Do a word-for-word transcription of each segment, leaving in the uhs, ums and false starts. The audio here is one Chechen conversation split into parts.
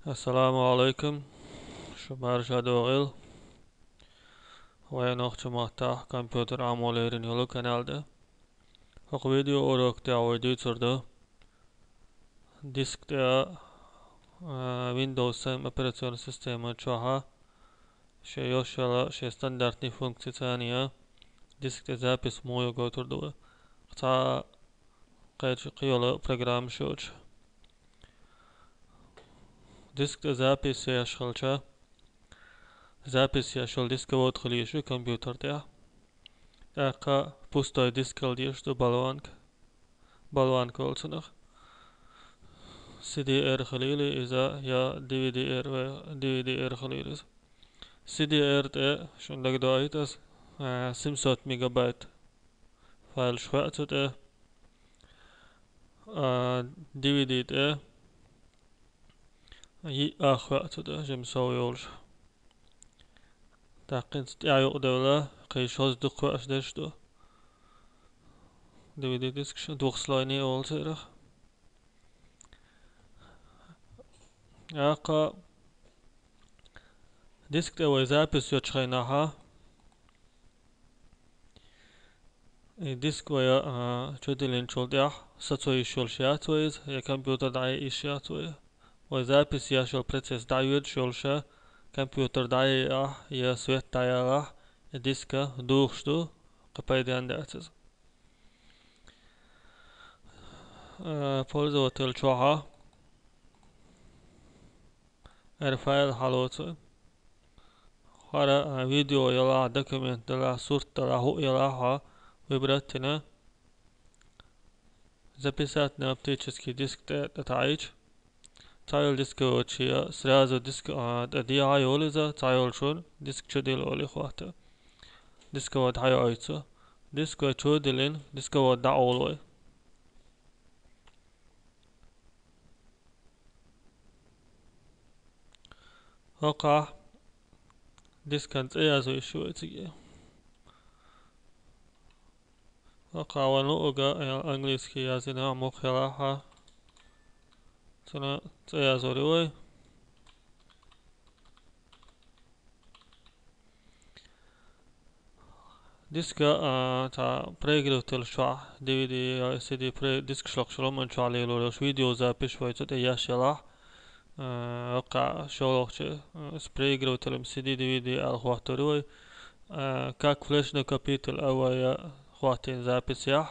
Ассаламу алайкум. Шу марша догӀил. Вай нохча маттахь компьютер Ӏамолерин йолу канал тӀе. ХӀокху видео урок тӀехь вай дуьйцур ду диск тӀе, а, Windows семь операционная система чохь шен йолуш йолу шен стандартный функцияца диск тӀе запись муха йо гойтур ду вай. Цхьа кхечу кхин йолу программа шучу. Диск тӀе запись еш хилча, запись еш йолу дисковод хила йиш ю компьютер тӀехь. ТӀаккха пустой диск хила дезаш ду, болванка. Болванка олу цунах. C D R хилийла иза, я D V D R вай, D V D R хилийла иза. C D R тӀе шуна дагадоуьйту ас, а, семьсот мегабайт файлаш хоьа цу тӀе, а, D V D тӀе йиъ ах хоьа цу тӀе, жимма сов йолуш. ТӀаккха хӀинца тӀаьхьа юкъадевлла, кхин шозза дукха хоьаш дерш ду. D V D дискаш, двухслойный олу церах. ТӀаккха диск тӀе вай запись йочу хенахь, и диск вай, а, чудиллинчул тӀаьхьа сацо йиш йолуш яц вай иза, я компьютер дӀаяйа йиш яц вай. Вай запись еш йолу процесс дӀайоьдуш йолуша, компьютер дӀаяйахь я свет дӀаялахь, и диска духуш ду, кхин пайденна дац иза. Э, пользователь чохьа хӀара файл хьалоцу. ХӀара, э, видео ялахь, документ далахь, сурт далахь, хӀуъа ялахь, хьо выбрать йина, записать на оптический диск тӀе, тӀе таӀийча, цхьайолу дисковод чу я, сразу диск, а, тӀе дехьа йолу иза, цхьайолчун диск чудилла олий хӀотта. Дисковод хьайоуьйту. Диск вай чудиллина, дисковод дӀаолу вай. ХӀокхахь дискан цӀе язо йиш ю вай цига. ХӀокхахь вайн луъург а английский язйина муха ялахь, цуьнан цӀе язор ю вай. Диска, а, цхьа проигрыватель чохь, D V D я C D про-, дискаш локхучу роман чохь лелор йолуш видеозапись вай цу тӀе еш ялахь, а, ваккха шолгӀачу, а, с проигрывателем C D D V D ала хӀоттор ю вай. А, как флеш-накопитель а вай хӀоттийна записехь.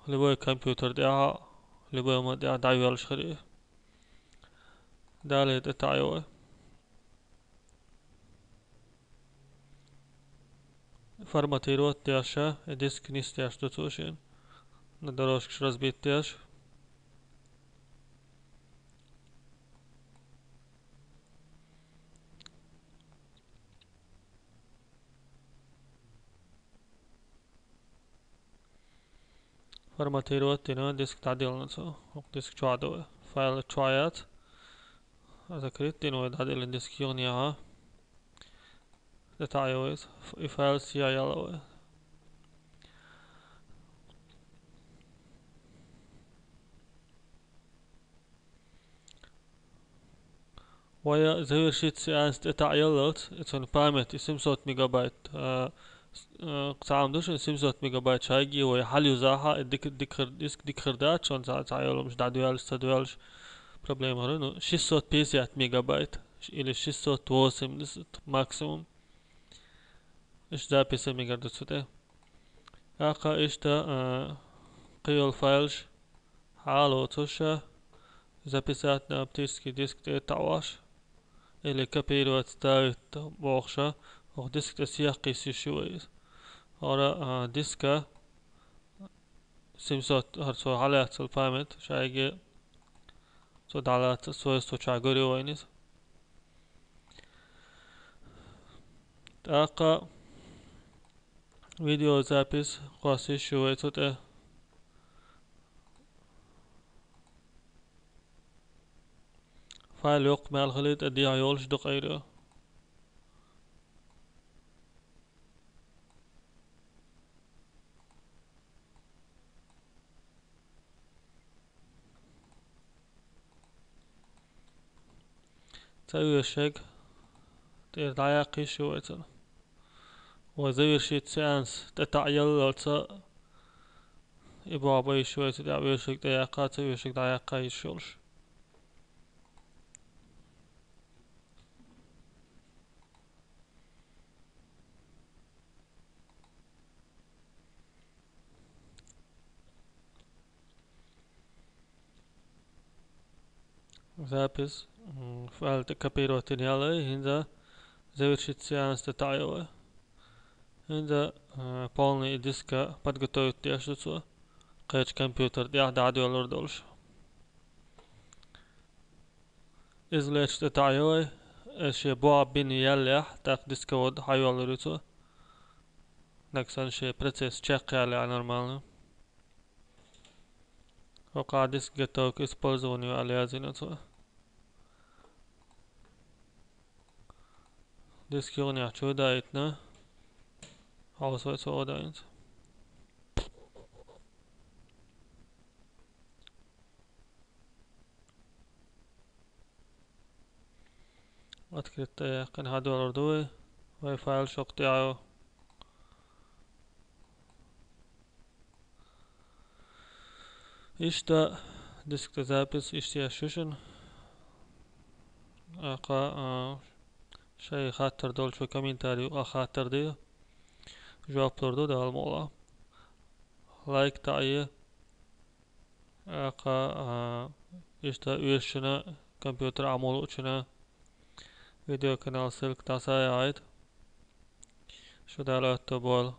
Любой компьютер тӀехь, любой ма тӀехь дӀайоьллуш хир ю. Далее тӀе таӀайо вай. Форматировать деш, и диск нисдеш ду цо шена. На дорожкаш разбить деш. Форматировать дина, диск дӀадиллина цо. ХӀокху диск чохь ду вай. Файл чохь яц. Закрыть дина вай дӀадиллина диск юханехьа. ДатаӀайо вай иза. И файл схьаяла вай. Вай завершить сеанс тӀе таӀаяллалц, и цуьнан память, и семьсот мегабайт, а, с-, а, цхьа ам ду шуна семьсот мегабайт шайги вай хьалъюзахьа, и дика, дика хир, диск дика хир дац, шуна цхьа, цхьа йолумаш дӀадоьллуш, ца доьллуш проблема хир. Ну, шестьсот пятьдесят мегабайт, или шестьсот восемьдесят максимум. Иштта запись мегар ду цу тӀе. ТӀаккха иштта, а, кхин йолу файлаш хьалоцуш, записать на оптический диск тӀе таӀош, или копировать, вставить бохуш, хӀокху диск тӀе сехкхийсиш ю вай иза. ХӀора, а, диска семьсот, хӀара цо хьалаьццал память, шайге цо дӀалаца свойство чохь гур ю вайна иза. ТӀаккха видеозапись кхосса йиш ю вай цу тӀе. Файл йоккха мел хилийта, тӀе дехьа йолуш ду къайра. Ца вешаг тӀера дӀаяккха йиш ю вай цунна. Вай завершить сеанс тӀе таӀаяллалца, и бохьа ба йиш ю вай цу тӀехь вешаг тӀеяккха, ца вешаг дӀаяккха йиш йолуш. Запись, м, файл тӀе копировать йина ял вай, хӀинца завершить сеанс тӀе таӀайо вай. ХӀинца, а, полный диска подготовить деш ду цо, кхечу компьютер тӀехь дӀадоьллур долуш. Извлечь тӀе таӀайо вай, иза шен бохьа бина яллехь, тӀаккха дисковод хьайоьллур ю цо. Нагахь санна шен процесс чекхъяллехь нормально. ХӀокху диск готов к использованию аьлла яздина цо. Диск юханехь чу даийтина. Хьовса вай цо даийтина. Открыть тӀе яьккхина хьадоьллур ду вай. Вай файл шух тӀехь ю. Иштта диск тӀе запись, иштта еш ю шуна. ТӀаккха, а, шайн хаттар долчо комментарий юкъахь хаттар де. Жоп лур ду Дала мукъалахь. Лайк таӀае. ТӀаккха, а, иштта оьшучунна, компьютер Ӏамо луучунна видеоканал ссылка дӀасаяхьийта. Шу Дала аьтто бойла.